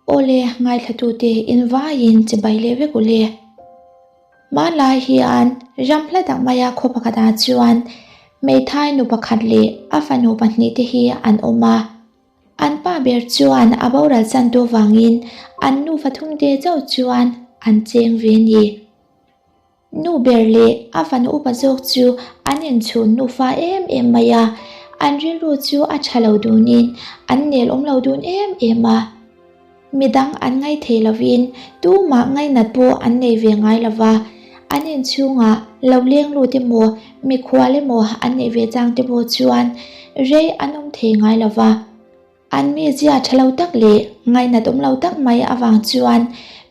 Awle, ngaithlatute invaiin chibai leh vek u le. Hmanlai hian ram hla tak maia khaw pakhatah chuan hmeithai nu pakhat leh a fanu pahnihte hi an awm a. An pa ber chuan a boral chantu vangin an nufa thumte chauh chuan an cheng ve a ni. Nu ber leh a fanu upa zawk chu an inchhun nufa em em mai a, an rilru chu a tha lo dunin an nel awm lo dun em em a. Midang an ngai thei lovin tumah ngainat pawh an nei ve ngai lo va, an inchhungah lo leng lut emaw mikhual emaw an neih ve chang te pawh chuan rei an awm thei ngai lo va. An mizia tha lo tak leh ngainat awm lo tak mai avang chuan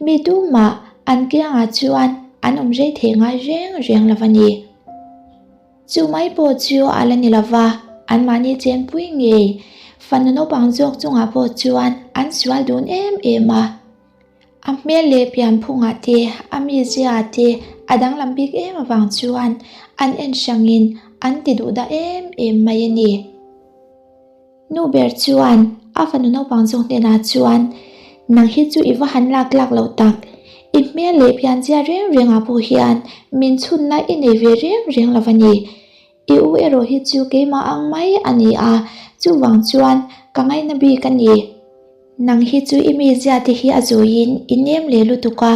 mi tumah an kiangah chuan an awm rei thei ngai reng reng lo a ni. Chu mai pawh chu a la ni lo va, anmahni chenpui ngei fanu naupang zawk chungah pawh chuan an sual dun em em a. A hmel leh pianphungah te, a mizia te a danglam bik em avang chuan an en hrangin an ti duh dah em em mai a ni. Nu ber chuan a fanu naupang zawk hnenah chuan, Nang hi chu i va han lak lak loh tak. I hmel leh pianzia reng rengah pawh hian min chhunna i nei ve reng reng lo a ni. I u erawh hi chu keimah ang mai a ni a, chuvang chuan ka ngaina bik a ni. Nang hi chu i mizia te hi a zawiin i nem leh lutuk a,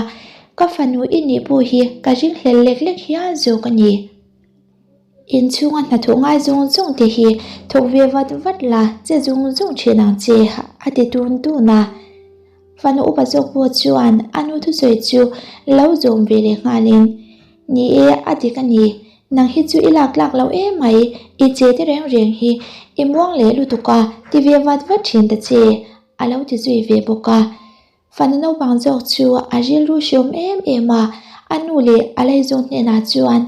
ka fanu i nih pawh hi ka ringhlel lek lek hial zawk a ni. Inchhunga hnathawh ngai zawng zawng te hi thawk ve vat vat la, che zung zung thin ang che, a ti tun tun a. Fanu upa zawk pawh chuan a nu thusawi chu lo zawm ve leh nghalin, Ni e, a dik a ni, nang hi chu i lak tlak lo emai, i che te reng reng hi i muang leh lutuk a, ti ve vat vat thin ta che, a lo ti zui ve bawk a. Fanu naupang zawk chu a rilru hriawm em em a, a nu leh a laizawn hnenah chuan,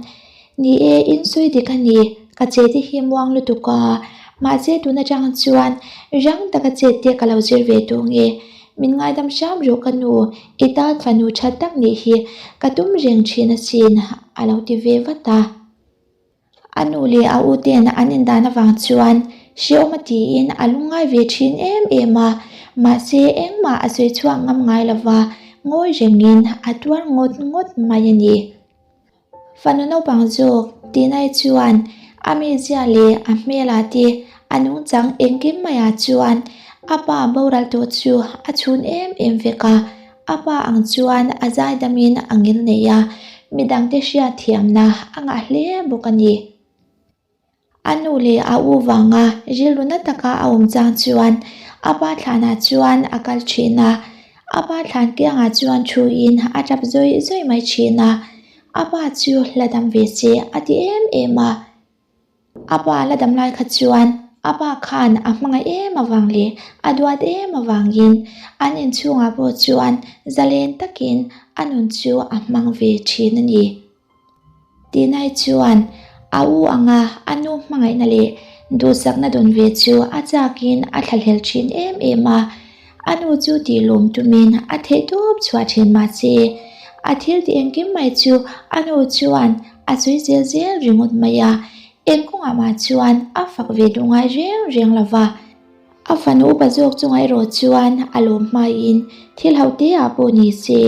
Ni e, in sawi dik a ni, ka che te hi muang lutuk a, mahse tun atang chuan rang taka chet te ka lo zir ve tawh nge, min ngaidam hram rawh ka nu, i tan fanu tha tak nih hi ka tum reng thin asin, a lo ti ve vat a. A nu leh a u ten an indan avang chuan hrehawm a tiin a lungngai ve thin em em a, mahse engmah a sawi chhuak ngam ngai lo va, ngawi rengin a tuar ngawt ngawt mai a ni. Fanu naupang zawk Tinai chuan a mizia leh a hmelah te a nungchang engkim maiah chuan a pa boral tawh chu a chhun em em vek a. A pa ang chuan a zaidamin a ngil nei a, midangte hriat thiamna a ngah hle bawk a ni. A nu leh a u vanga rilru na taka a awm chang chuan a pa thlanah chuan a kal thin a, a pa thlan kiangah chuan thuin a tap zawih zawih mai thin a, a pa chu la dam ve se a ti em em a. A pa la dam lai kha chuan a pa khan a hmangaih em avang leh a duat em avangin an inchhungah pawh chuan zalen takin a nun chu a hmang ve thin a ni. Tinai chuan a u anga a nu hmangaihna leh duhsakna dawn ve chu a chakin a thlahlel thin em em a, a nu chu tihlawm tumin a theihtawp chhuah thin mahse a thil tih engkim mai chu a nu chuan A sawi zel zel ringawt mai a, eng kawngah mah chuan a fak ve duh ngai reng reng lo va. A fanu upa zawk chungah erawh chuan a lawm hmaiin thil ho te ah pawh ni se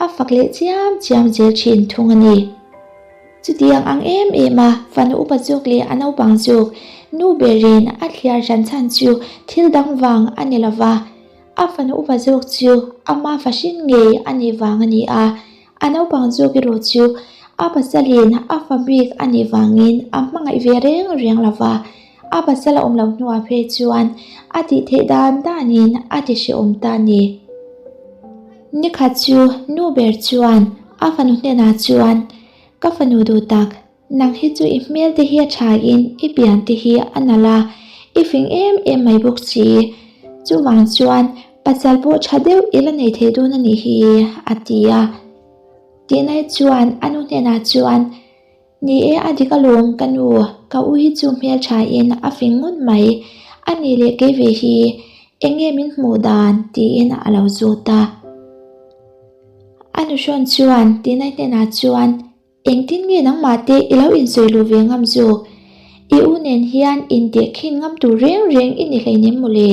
a fak leh chiam chiam zel thin thung a ni. Chutiang ang em em a fanu upa zawk leh a naupang zawk nu berin a thliar hran chhan chu thil dang vang a ni lo va, a fanu upa zawk chu ama fahrin ngei a nih vang a ni a, A naupang zawk erawh chu a pasalin a fa bik a nih vangin a hmangaih ve reng reng lo va, a pasal a awm loh hnuah phei chuan a tih theih dan danin a ti hrehawm ta a ni. Nikhat chu nu ber chuan a fanu hnenah chuan, Ka fanu duh tak, Nang hi chu i hmel te hi a tha in i pian te hi a nalh a, i fing em em mai bawk si. Chuvang chuan pasal pawh tha deuh i la nei thei dawn a nih hi a ti a. Tinai chuan a nu hnenah chuan, Ni e a dik alawm ka nu, ka u hi chu hmel tha in a fing ngawt mai, a nih leh kei ve hi eng nge min hmuh dan tiin a lo zawt a. A nuhrawn chuan Tinai hnenah chuan, Engtin nge nangmah te i lo insawi luh ve ngam zawk? I u nen hian intehkhin ngam tur reng reng i ni hleinem mawle.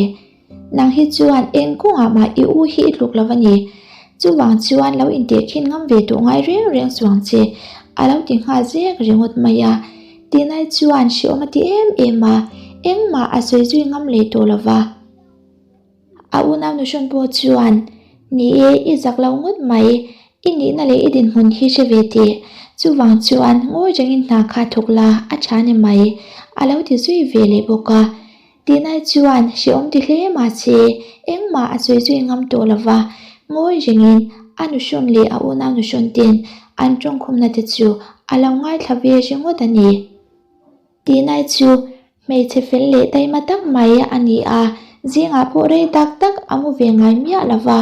Nang hi chuan eng kawngah mah i u hi i tluk lo a ni. Chuvang chuan lo intehkhin ngam ve tawh ngai reng reng chuang che, a lo ti nghal zek ringawt mai a. Tinai chuan hreawm a ti em em a, engmah a sawi zui ngam leh tawh lo va. A unau nuhrawn pawh chuan, Ni e, i zak lo ngawt mai, i nihna leh i dinhmun hi hre ve teh. Chuvang chuan ngawi rengin hna kha thawk la, a tha ni mai, a lo ti zui ve leh bawk a. Tinai chuan hreawm ti hle mahse, engmah a sawi zui ngam tawh lo va, ngawi rengin a nuhrawn leh a unau nuhrawn ten an tawngkhumna te chu a lo ngaithla ve ringawt a ni. Tinai chu hmeichhe fel leh taima tak mai a ni a, zingah pawh rei tak tak a mu ve ngai miah lo va.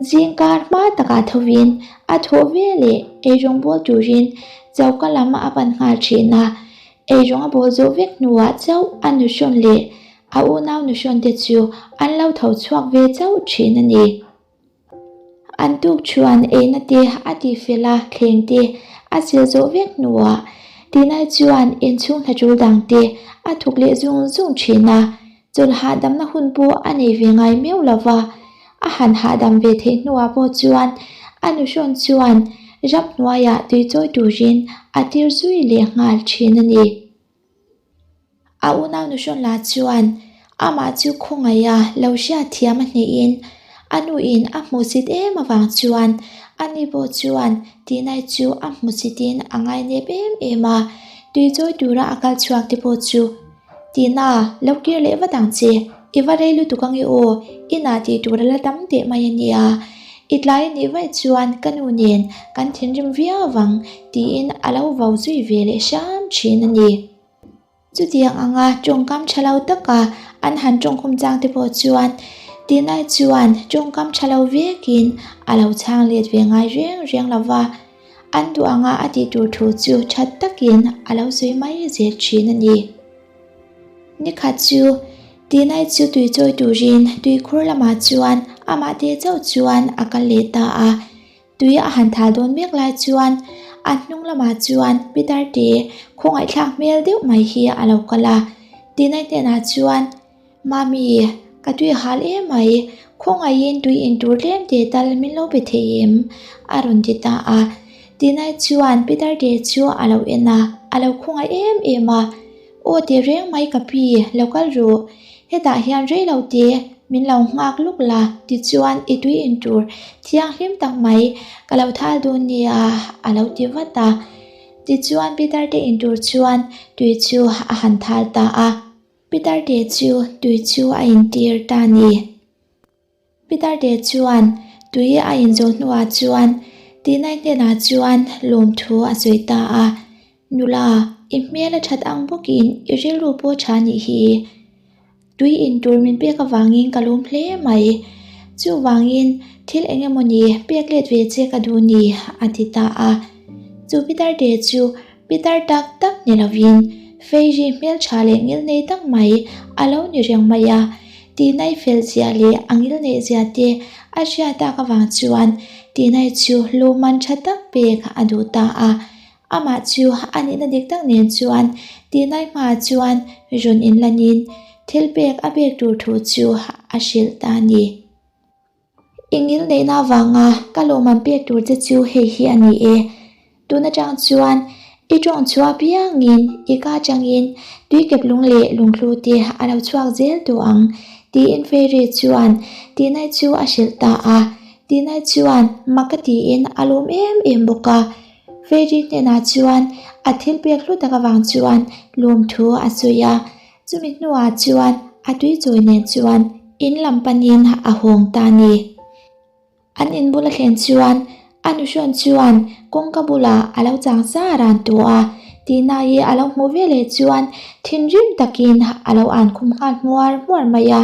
Zingkar hma takah thovin a thawh ve leh eirawng bawl turin choka lam a pan nghal thin a, eirawng a bawl zawh vek hnuah chauh a nuhrawn leh a unau nuhrawn te chu an lo tho chhuak ve chauh thin a ni. An tuk chuan eina te a tihfel a, thleng te a sil zawh vek hnuah Tinai chuan inchhung hna tul dang te a thawk leh zung zung thin a, chawlh hahdamna hun pawh a nei ve ngai meuh lo va, a han hahdam ve theih hnuah pawh chuan a nuhrawn chuan ramhnuaiah tui chawi turin a tir zui leh nghal thin a ni. A unau nuhrawn lah chuan amah chu khawngaih a lo hriat thiam a hnehin a nuin a hmuhsit em avang chuan ani pawh chuan Tinai chu a hmuhsitin a ngainep em em a, tui chawi tura a kal chhuak te pawh chu Tina, lo kir leh vat ang che, i va rei lutuk ange aw, inah tih tur a la tam teh mai a nia, i tlai a nih vaih chuan ka nu nen kan thinrim viau avang tiin a lo vau zui ve leh hram thin a ni. Chutiang anga tawngkam tha lo taka an han tawngkhum chang te pawh chuan Tinai chuan tawngkam tha lo vekin a lo chhang let ve ngai reng reng lo va, an duh anga a tih tur thu chu that takin a lo sawi mai zel thin a ni. Nikhat chu Tinai chu tui chawi turin tuikhur lamah chuan amah te chauh chuan a kal leh ta a. Tui a han thal dawn mek lai chuan a hnung lamah chuan Peter te khawngaihthlak hmel deuh mai hi a lo kal a. Tinai hnenah chuan, Mami, ka tui hal em mai, khawngaihin tui in tur tlem te tal min lo pe thei em? a rawn ti ta a. Tinai chuan Peter te chu a lo en a, a lo khawngaih em em a. Aw teh reng mai ka pi, lo kal ru. Hetah hian rei lo te, min lo nghak luk la, tichuan i tui in tur thianghlim tak mai ka lo thal dawn nia, a lo ti vat a. Tichuan Peter te in tur chuan tui chu a han thal ta a. Peter te chu tui chu a intir ta ni. Pitarte chuan tui a inzawh hnuah chuan Tinai hnenah chuan lawmthu a sawi ta a, Nula, i hmel a that ang bawkin i rilru pawh tha nih hi. Tui in tur min pek avangin ka lawm hle mai. Chuvangin thil eng emawni pek let ve che ka duh ni, a ti ta a. Chu Pitarte chu Pitar tak tak ni lovin Fairy hmeltha leh ngilnei tak mai a lo ni reng mai a, Tinai fel zia leh a ngilneih zia te a hriat tak avang chuan Tinai chu lawmman tha tak pek a duh ta a. Amah chu a nihna dik tak nen chuan Tinai hmaah chuan rawn inlanin thil pek a pek tur thu chu a hrilh ta a ni. I ngilneihna avanga ka lawmman pek tur che chu hei hi a ni e. Tun atang chuan i tawng chhuah piangin i ka atangin tuikep lung leh lunghlu te a lo chhuak zel tawh ang tiin Fairy chuan Tinai chu a hrilh ta a. Tinai chuan mak ka tiin a lawm em em bawk a. Fairy hnenah chuan a thil pek hlu tak avang chuan lawmthu a sawi a. Chumi hnuah chuan a tuichawi nen chuan in lam panin a hawng ta a ni. An in bula thlen chuan a nuhrawn chuan kawngka bulah a lo chang sa ran tawh a, Tina-i a lo hmuh veleh chuan thinrim takin a lo an khum nghal hmuar hmuar mai a.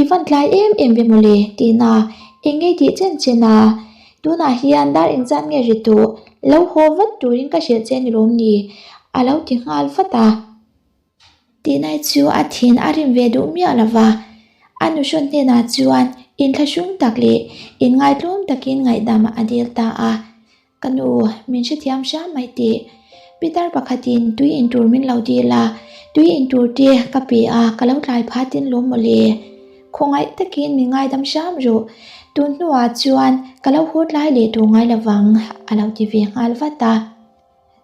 I van tlai em em ve mawle, Tina, eng ngei tih chen chen a? Tunah hian dar engzat nge ri tawh? Lo haw vat turin ka hrilh che ni lawm ni? a lo ti nghal vat a. Tinai chu a thin a rim ve duh miah lo va, a nuhrawn hnenah chuan inthlahrung tak leh inngaitlawm takin ngaihdam a dil ta a. Ka nu, min hrethiam hram mai teh. Pitar pakhatin tui intur min lo dil a, tui intur te ka pe a, ka lo tlai phat in lawm mawle. Khawngaih takin mi ngaidam hram rawh, tun hnuah chuan ka lo haw tlai leh tur ngai lovang a lo ti ve nghal vat a.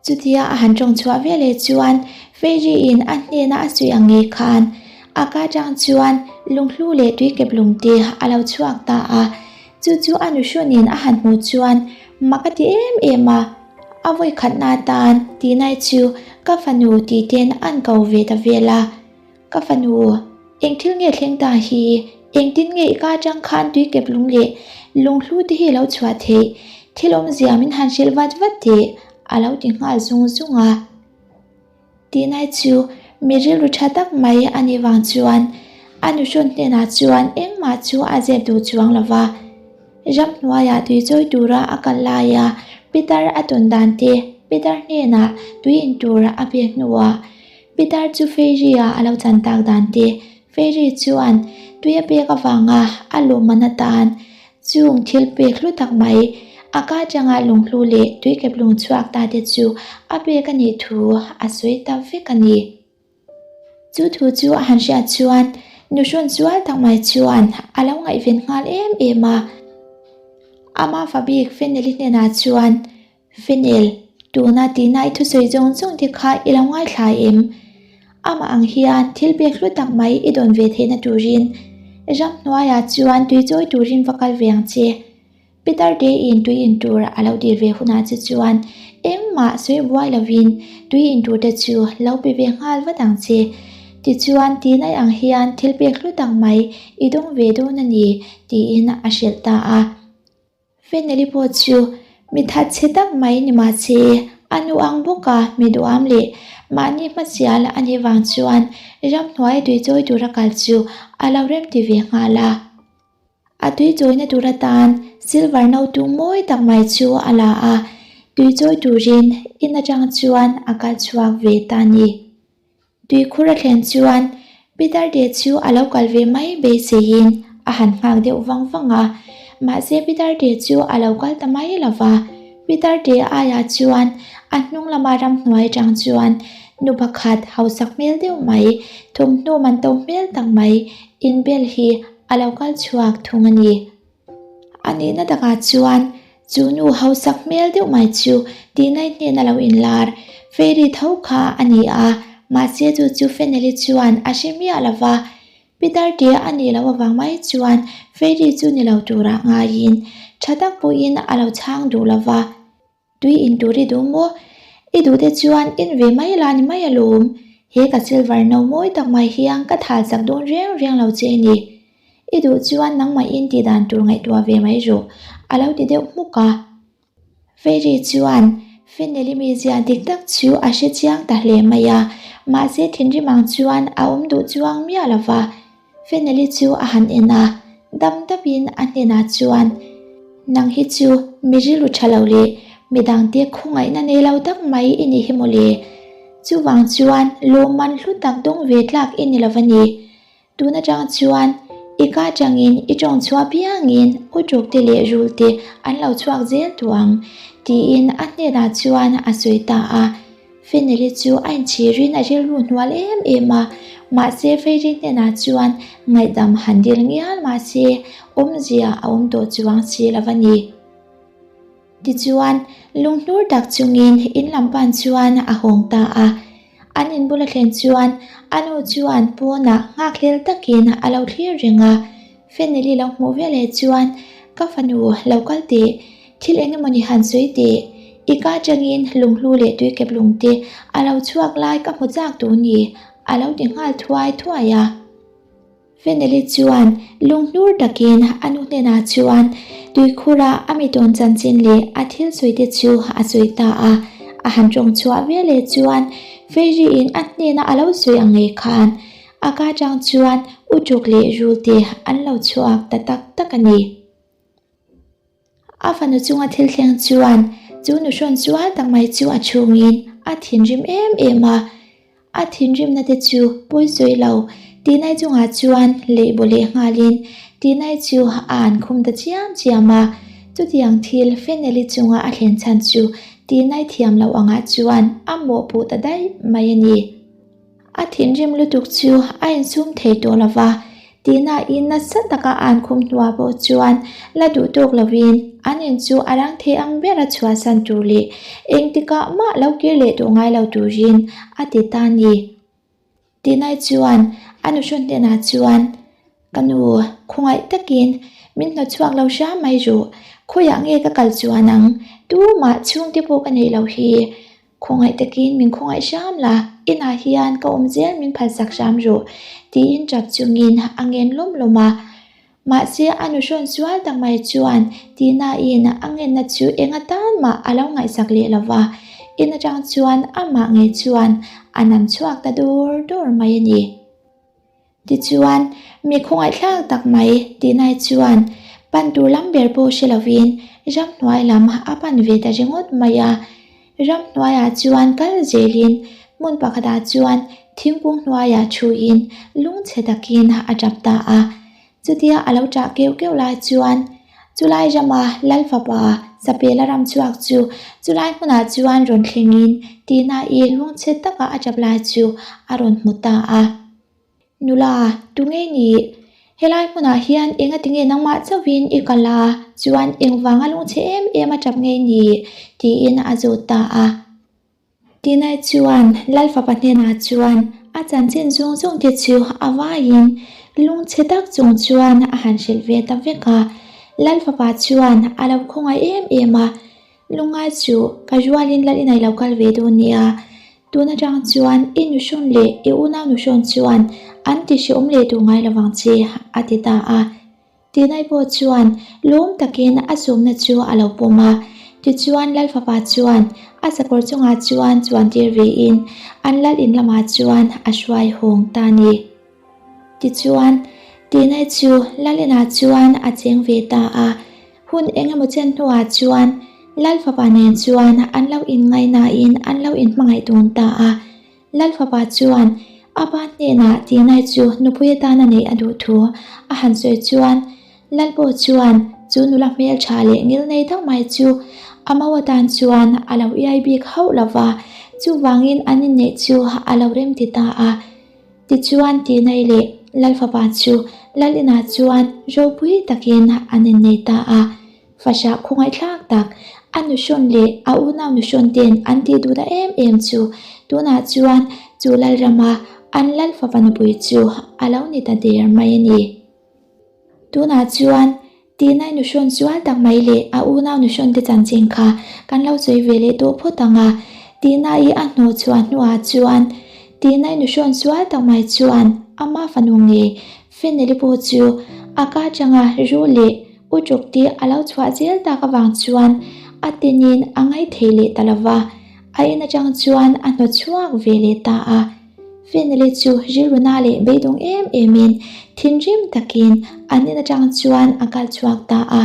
Chutia a han tawng chhuah ve leh chuan Fairy in a hnena a sawi ang ngei khan a ka atang chuan lunghlu leh tuikep lung te a lo chhuak ta a, chu chu a nuhrawnin a han hmuh chuan mak a ti em em a, a vawikhatna atan Tinai chu ka fanu tih ten an ko ve ta vel a. Ka fanu, eng thil nge thleng ta hi? Engtin nge i ka atang khan tuikep lung leh lunghlu te hi lo chhuah theih? Thil awmzia min han hrilh vat vat teh, a lo ti nghal zung zung a. Tinai chu mi rilru tha tak mai a nih vang chuan a nuhrawn hnenah chuan engmah chu a zep duh chuang lo va. Ramhnuaiah tui chawi tura a kal laia Peter a tawn dan te, Peter hnenah tui in tur a pek hnuah Pitar chu Fairy-a a lo chan tak dan te, Fairy chuan tui a pek avanga a lawmman atan chung thil pek hlu tak mai, a ka atanga lunghlu leh tuikep lung chhuak ta te chu a pek a nih thu a sawi ta vek a ni. Chu thu chu a han hriat chuan nuhrawn sual tak mai chuan a lo ngaihven nghal em em a. Ama fa bik Feneli hnenah chuan Fenel, tuna tihna i thusawi zawng zawng te kha i lo ngaithla em? Amah ang hian thil pek hlu tak mai i dawn ve theihna turin ramhnuaiah chuan tui chawi turin va kal ve ang che. Peter te-in tui in tur a lo dil ve hunah che chuan engmah sawi buai lovin tui in tur te chu lo pe ve nghal vat ang che. Tichuan tihna ang hian thil pek hlu tak mai i dawng ve dawn a ni, tiin a hrilh ta a. Feneli pawh chu mi thatchhe tak mai ni mahse a nu ang bawka mi duham leh mahni hmasial a nih vang chuan ramhnuai tui chawi tura kal chu a lo remti ve nghal a. A tui chawina tur atan silver no tung mawi tak mai chu a la a, tui chawi turin in atang chuan a kal chhuak ve ta a ni. Tuikhur a thlen chuan Peter te chu a lo kal ve mai beiseiin a han nghak deuh vang vang a, mahse Peter te chu a lo kal ta mai lo va. Peter te aiah chuan a hnung lama ramhnuai atang chuan nu pakhat hausak hmel deuh mai, thawmhnaw man to hmel tak mai inbel hi a lo kal chhuak thung a ni. A nihna takah chuan chu nu hausak hmel deuh mai chu Tinai hnena lo inlar Fairy tho kha a ni a, mahse chu chu Feneli chuan a hre miah lo va, Peter te a nih loh avang mai chuan Fairy chu ni lo turah ngaiin tha tak pawhin a lo chhang duh lo va. Tui in tur i duh maw? I duh te chuan in ve mai la ni mai alawm. He ka silver no mawi tak mai hian ka thal chak dawn reng reng lo che ni. I duh chuan nangmah in tih dan tur ngaihtuah ve mai rawh, a lo ti deuh hmuk a. Fairy chuan Feneli mizia dik tak chu a hre chiang ta hle mai a, mahse thinrim ang chuan a awm duh chuang miah lo va. Feneli chu a han en a, dam dapin a hnenah chuan, Nang hi chu mi rilru tha lo leh mi dangte khawngaihna nei lo tak mai i nih hi mawle. Chuvang chuan lawmman hlu tak dawng ve tlak i ni lo va ni. Tun atang chuan i ka atangin i tawng chhuah piangin uṭukte leh rulte an lo chhuak zel tawh ang, tiin a hnenah chuan a sawi ta a. Feneli chu a inchhirin a rilru hnual em em a, mahse Fairy hnenah chuan ngaihdam han dil ngial mahse awmzia a awm tawh chuang si lo a ni. Tichuan, lunghnur tak chungin in lam pan chuan a hawng ta a. An inbul a thlen chuan a nu chuan pawnah nghakhlel takin a lo thlir reng a. Feneli lo hmuh veleh chuan, Ka fanu, lo kal teh. Thil eng emawni han sawi teh. I ka atangin lunghlu leh tuikep lungte a lo chhuak lai ka hmu chak tur ni, a lo ti nghal thuai thuai a. Feneli chuan lunghnur takin a nu hnenah chuan tuikhura a mi tawn chanchin leh a thil sawi te chu a sawi ta a. A han tawng chhuah veleh chuan Fairy-in a hnena a lo sawi ang ngei khan a ka atang chuan uṭuk leh rul te an lo chhuak ta tak tak a ni. A fanu chunga thil thleng chuan chu nuhrawn sual tak mai chu a chhungin a thinrim em em a, a thinrimna te chu pawi sawi lo Tinai chungah chuan leh baw leh nghalin Tinai chu a an khum ta chiam chiam a, chutiang thil Feneli chunga a thlen chhan chu Tinai thiam loh angah chuan a mawhpuh ta daih mai a ni. A thinrim lutuk chu a insum thei tawh lo va. Tina-in nasa taka an khum hnuah pawh chuan la duh tawk lovin an in chu a rang thei ang bera chhuahsan tur leh engtikah mah lo kir leh tawh ngai lo turin a ti ta a ni. Tinai chuan a nuhrawn hnenah chuan, Ka nu, khawngaih takin min hnawtchhuak lo hram mai rawh. Khawiah nge ka kal chuan ang? Tumah chhungte pawh ka neih loh hi. Khawngaih takin min khawngaih hram la, inah hian ka awm zel min phalsak hram rawh, tiin tap chungin a ngen lawm lawm a. Mahse, a nuhrawn sual tak mai chuan Tina-in a ngenna chu eng atan mah a lo ngaihsak leh lo va, in atang chuan amah ngei chuan a nam chhuak ta dur dur mai a ni. Tichuan, mi khawngaihthlak tak mai Tina-i chuan pan tur lam ber pawh hre lovin ramhnuai lam a pan ve ta ringawt mai a. Ramhnuaiah chuan kal zelin hmun pakhatah chuan thingkung hnuaiah thuin lungchhe takin a tap ta a. Chutia a lo tah keuh keuh lai chuan chulai rama Lal fapa Sapela ram chhuak chu chulai hmunah chuan rawn thlengin Tina-i lungchhe taka a tap lai chu a rawn hmu ta a. Nula, tunge ni? Helai hmunah hian engatinge nangmah chauhin i kal a, chuan engvanga lungchhe em em a tap ngei ni? tiin a zawt ta a. Tinai chuan Lal fapa hnenah chuan a chanchin zawng zawng te chu a vaiin lungchhe tak chung chuan a han hrilh ve ta vek a. Lal fapa chuan a lo khawngaih em em a, Lungngai chu ka rualin Lal inai lo kal ve dawn nia, tun atang chuan i nuhrawn leh i unau nuhrawn chuan an ti hreawm leh duh ngai lovang che a ti ta a. Tinai pawh chuan lawm takin a sawmna chu a lo pawm a, tichuan Lal fapa chuan a sakawr chungah chuan chuan tir vein an Lal in lamah chuan a hruai hawng ta a ni. Tichuan, Tinai chu Lal inah chuan a cheng ve ta a, hun eng emaw chen hnuah chuan Lal fapa nen chuan an lo inngaihnain an lo inhmangaih dun ta a. Lal fapa chuan a pa hnenah Tinai chu nupui atana neih a duh thu a han sawi chuan Lal pawh chuan chu nula hmeltha leh ngilnei tak mai chu a mau atan chuan a lo iai bik hauh lo va, chuvangin an inneih chu a lo remti ta a. Tichuan Tinai leh Lal fapa chu Lal inah chuan ropui takin an innei ta a. Fahrah khawngaihthlak tak, a nuhrawn leh a unau nuhrawn ten an tih duh ta em em chu tunah chuan chu Lalrama an Lal fapa nupui chu a lo ni ta der mai a ni. Tunah chuan Tinai nuhrawn sual tak mai leh a unau nuhrawn te chanchin kha kan lo sawi ve leh tawh phawt ang a, Tinai a hnawh chhuah hnuah chuan Tinai nuhrawn sual tak mai chuan ama fanu ngei Feneli pawh chu a ka atanga ru leh Uṭuk te a lo chhuah zel tak avang chuan a tenin a ngaithei leh ta lo va, a in atang chuan a hnawt chhuak ve leh ta a. Finley chu rilruna leh beidawng em emin thinrim takin an in atang chuan a kal chhuak ta a.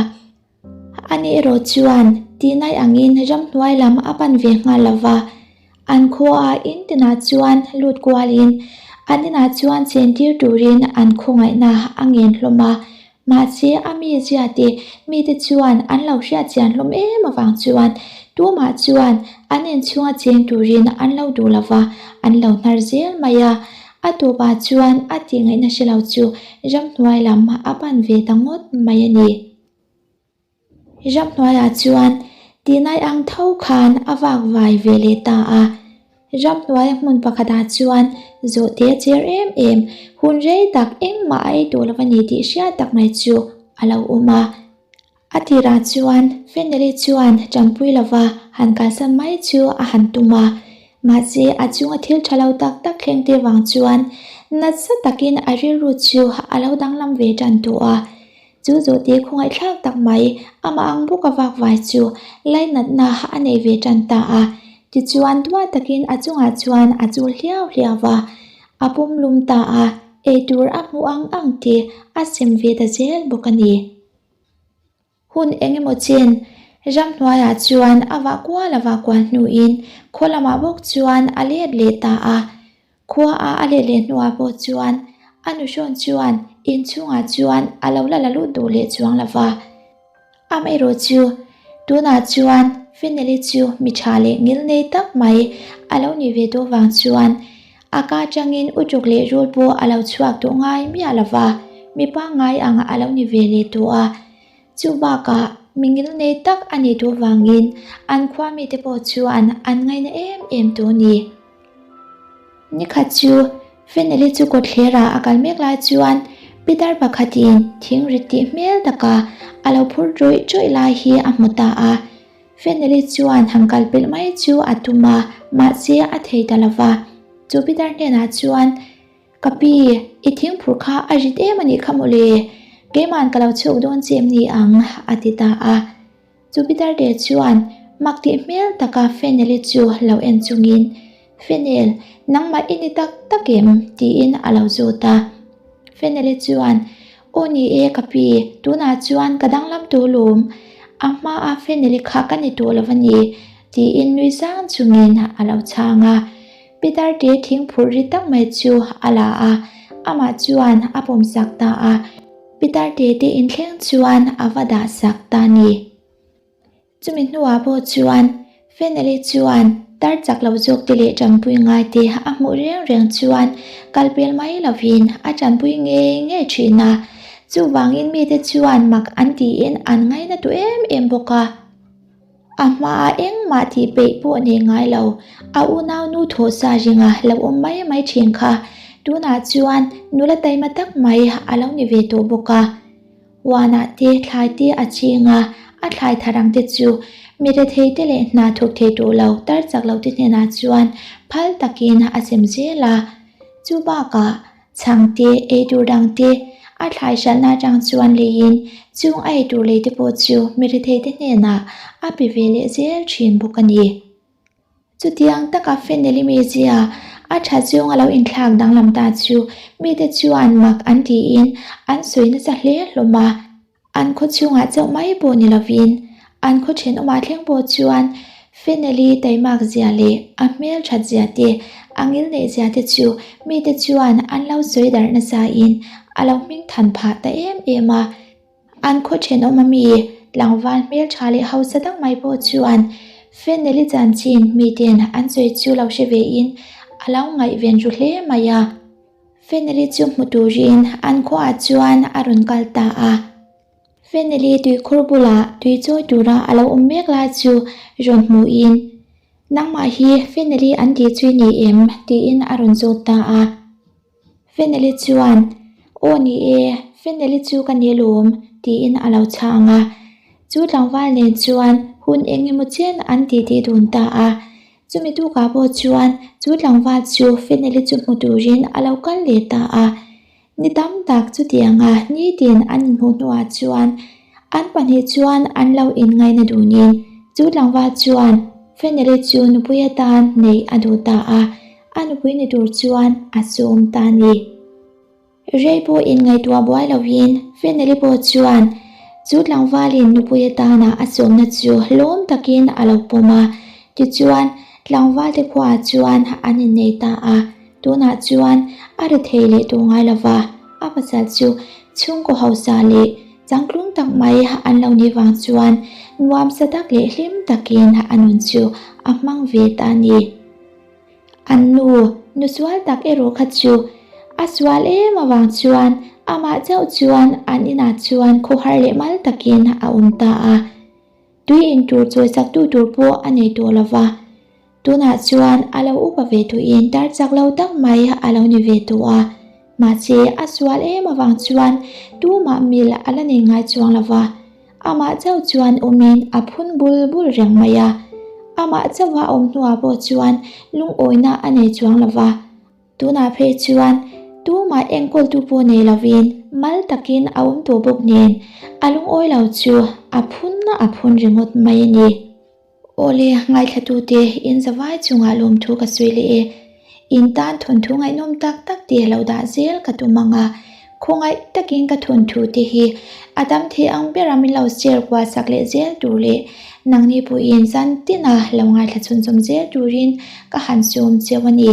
Ani erawh chuan tinai angin ramhnuai lam a pan ve nghal lo va, an khuaah in tinah chuan lut kualin an inah chuan chentir turin an khawngaihna a ngen hlawm a. Mahse, a mizia te mite chuan an lo hriat chian hlawm em avang chuan tumah chuan an inchhunga cheng turin an lo duh lo va, an lo hnar zel mai a. A tawpah chuan a tih ngaihna hre lo chu ramhnuai lam a pan ve ta ngawt mai a ni. Ramhnuaiah chuan tinai ang tho khan a vak vai ve leh ta a. Ramhnuaia hmun pakhatah chuan zawhte a cher em em, hun rei tak engmah a ei tawh lo a ni tih hriat tak mai chu a lo awm a. A tirah chuan Feneli chuan tanpui lova han kalsan mai chu a han tum a, mahse a chunga thil tha lo tak tak thleng te vang chuan nasa takin a rilru chu a lo danglam ve tan tawh a. Chu zawhte khawngaihthlak tak mai, amah ang bawk a vak vai chu lainatna a nei ve tan ta a. Tichuan duat takin a chungah chuan a chul hliau hliau va, a pum lum ta a, eitur a hmuh ang ang te a sem ve ta zel bawk a ni. Hun eng emaw chen ramhnuaiah chuan a vah kual a vah kual hnuin khaw lamah bawk chuan a let leh ta a. Khua a a let leh hnuah pawh chuan a nuhrawn chuan inchhungah chuan a lo la la lut duh leh chuang lo va. Amaherawh chu tunah chuan Fineli chu mi tha leh ngil nei tak mai a lo nih ve tawh vang chuan a ka atangin uṭuk leh rul pawh a lo chhuak tawh ngai miah lo va. mi pangngai ang a lo ni ve leh tawh a. Chu bakah mi ngilnei tak a nih duh vangin an khua mite pawh chuan an ngaina em em tawh a ni. Nikhat chu Feneli chu kawtthlerah a kal mek lai chuan pitar pakhatin thing rit tih hmel taka a lo phur rawih rawih lai hi a hmu ta a. Feneli chuan han kal pelh mai chu a tum a, mahse a thei ta lo va. Chu pitar hnenah chuan, Ka pi, i thing phur kha a rit em a nih kha mawle, keiman ka lo chhuk dawn che em ni ang? a ti ta a. Chu pitar te chuan mak tih hmel taka Feneli chu lo en chungin, Fenel, nangmah i ni tak tak em? tiin a lo zawt a. Feneli chuan, Aw ni e ka pi, tunah chuan ka danglam tawh lawm, a hmaa Feneli kha ka ni tawh lo a ni, tiin nui sang chungin a lo chhang a. Pitar te thing phurh ri tak mai chu a la a, amah chuan a pawmsak ta a. Pitar te te inthleng chuan a va dah sak ta ni. Chumi hnuah pawh chuan Feneli chuan tar chak lo zawk te leh tanpui ngai te a hmuh reng reng chuan kal pel mai lovin a tanpui ngei ngei thin a. Chuvangin mite chuan mak an tiin an ngaina tu em em bawk a. A hmaah engmah tih peih pawh nei ngai lo, a unau nu thawh sa ringa lo awm mai mai thin kha tunah chuan nula taima tak mai a lo ni ve tawh bawk a. Huanah te thlai te a ching a, a thlai thar ang te chu mi rethei te leh hna thawk thei tawh lo tar chak lo te hnenah chuan phal takin a sem zel a. Chu bakah chhang te, ei tur dang te a thlai hralhna atang chuan leiin chung a ei tur lei te pawh chu mi rethei te hnenah a pe ve leh zel thin bawk a ni. Chutiang taka Feneli mizia a tha zawng a lo inthlak danglam ta chu mite chuan mak an tiin an sawi nasa hle hlawm a. An khaw chhungah chauh mai pawh ni lovin an khaw thenawmah thleng pawh chuan Feneli taimak zia leh a hmel that zia te, a ngil neih zia te chu mite chuan an lo sawi darh nasain a lo hming than phah ta em em a. An khaw thenawm ami tlangval hmeltha leh hausa tak mai pawh chuan Feneli chanchin miten an sawi chu lo hre vein a lo ngaihven ru hle mai a. Feneli chu hmu turin an khuaah chuan a rawn kal ta a. Feneli tuikhur bulah tui chawi tura a lo awm mek lai chu rawn hmuhin, Nangmah hi Feneli an tih chu i ni em? tiin a rawn zawt ta a. Feneli chuan, Aw ni e, Feneli chu ka ni lawm, tiin a lo chhang a. Chu tlangval nen chuan hun eng emaw chen an titi dun ta a. Chumi tukah pawh chuan chu tlangval chu Feneli chu hmu turin a lo kal leh ta a. Ni tam tak chutianga nitin an inhmuh hnuah chuan an pahnih chuan an lo inngaina dunin chu tlangval chuan Feneli chu nupui atan neih a duh ta a. A nupui ni tur chuan a sawm ta a ni. Rei pawh inngaihtuah buai lovin Feneli pawh chuan chu tlangvalin nupui atana a sawmna chu hlawm takin a lo pawm a. Tichuan, tlangvalte khuaah chuan an innei ta a. Tunah chuan a ri thei leh tawh ngai lo va, a pasal chu chhungkaw hausa leh changtlung tak mai an lo nih vang chuan nuamsa tak leh hlim takin a nun chu a hmang ve ta a ni. An nu, nu sual tak erawh kha chu a sual em avang chuan amah chauh chuan an inah chuan khawhar leh mal takin a awm ta a. Tui in tur chawisak tu tur pawh a nei tawh lo va. Tunah chuan a lo upa ve tuiin tar chak lo tak mai a lo ni ve tawh a. Mahse a sual em avang chuan tumah mil a la nei ngai chuang lo va. Amah chauh chuan awmin a phun bul bul reng mai a. Amah chauha awm hnuah pawh chuan lungawina a nei chuang lo va. Tunah phei chuan tumah enkawltu pawh nei lovin mal takin a awm tawh bawk nen a lungawi lo chu a phun a phun ringawt mai a ni. Awle, ngaithlatute in zavai chungah lawmthu ka sawi leh e. In tan thawnthu ngaihnawm tak tak te lo dah zel ka tum ang a, khawngaih takin ka thawnthu te hi a dam thei ang bera min lo share kual sak leh zel tur leh nangni pawhin zan tina lo ngaithla chhunzawm zel turin ka han sawm cheu a ni.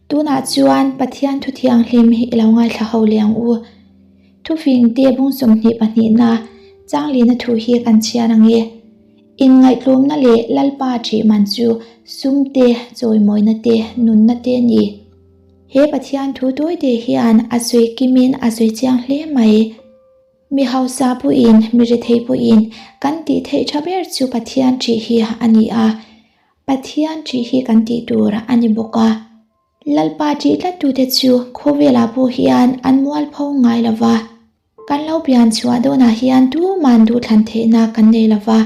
Tunah chuan Pathian thu thianghlim hi i lo ngaithla ho leh ang u. Thufing te bung 22 pahnihna Changlina thu hi kan chhiar ang e. Inngaihtlawmna leh Lalpa ṭih man chu sum te, chawimawina te, nunna te a ni. He Pathian thu tawite hian a sawi kimin a sawi chiang hle mai. Mi hausa pawhin, mi rethei pawhin kan tih theih tha ber chu Pathian ṭih hi a ni a. Pathian ṭih hi kan tih tur a ni bawk a. Lalpa ṭih tlattute chu khawvelah pawh hian an mualpho ngai lo va. Kan lo pian chhuah dawnah hian tuman duhthlan theihna kan nei lo va.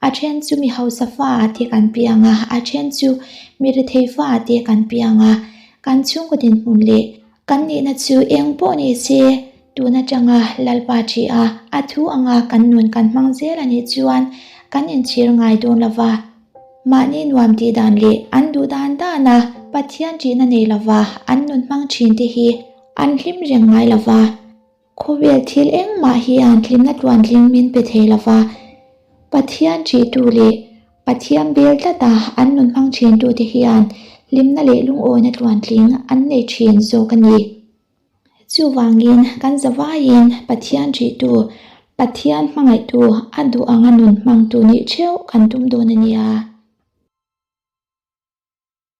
A then chu mi hausa fa te kan piang a, a then chu mi rethei fa te kan piang a. Kan chhungkaw dinhmun leh kan nihna chu eng pawh ni se, tun atanga Lalpa ṭih a, a thu anga kan nun kan hmang zel a nih chuan kan inchhir ngai dawn lo va. Mahni nuam tih dan leh an duh dan dana Pathian ṭihna nei lova an nun hmang ṭhin te hi an hlim reng ngai lova. Khawvel thil engmah hian hlimna tluantling min pe thei lova. Pathian ṭihtu leh Pathian bel tlata an nun hmang ṭhintute hian hlimna leh lungawina tluantling an nei ṭhin zawk a ni. Chuvangin kan zavaiin Pathian ṭihtu, Pathian hmangaihtu, a duh anga nun hmangtu nih ṭheuh kan tum dawn a nia.